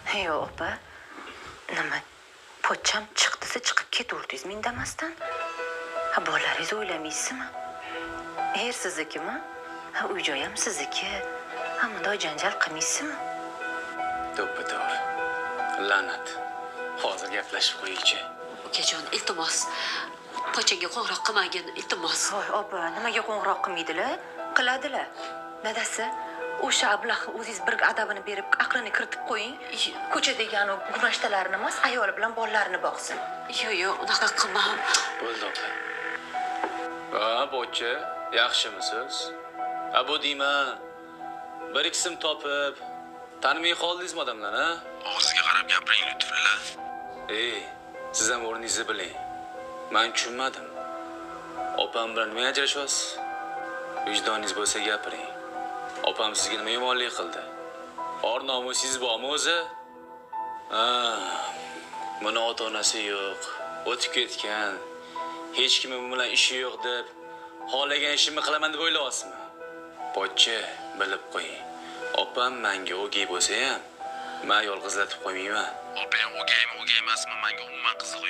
Yo'q, opa. Nima, pochcham chiqdisa chiqib ketaverdingizmi indamasdan? Ha, bolalaringizni o'ylamaysizmi? Er siznikimi? Ha, uy joy ham sizniki. Ha, bundoq janjal qilmaysizmi? To'ppa to'g'ri. La'nat. Hozir gaplashib qo'yaychi. Ukajon, iltimos, pochchangga qo'ng'iroq qilmagin, iltimos. Voy, opa, nimaga qo'ng'iroq qilmaydilar? Qiladilar. Dadasi, o'sha ablah o'zingiz bir adabini berib, aqlini kiritib qo'ying. Ko'chadagi anu gumashtalarni emas, ayoli bilan bolalarini boqsin. Yo'q, yo'q, unaqa qilma. Bo'ldi, opa. Ha, pochcha, yaxshimisiz? Ha, bu deyman. Bir ikkisim topib, tanimay qoldingizmi odamlar, ha? Og'zingizga qarab gapiring, Lutfulla. Ey, siz ham o'rningizni biling. Men tushunmadim. Opam bilan nimaga ajrashyapsiz? Vijdoningiz bo'lsa gapiring. Opam sizga nima yomonlik qildi? Or nomusingiz bormi o'zi? Ha, buni ota-onasi yo'q, o'tib ketgan. Hech kim bilan ishi yo'q deb xohlagan ishimni qilaman deb o'ylayapsizmi? Pochcha, bilib qo'ying. Opam menga o'gay bo'lsa ham, men yolg'izlatib qo'ymayman. Opang o'gaymi, o'gay emasmi, menga umuman qizig'i yo'q.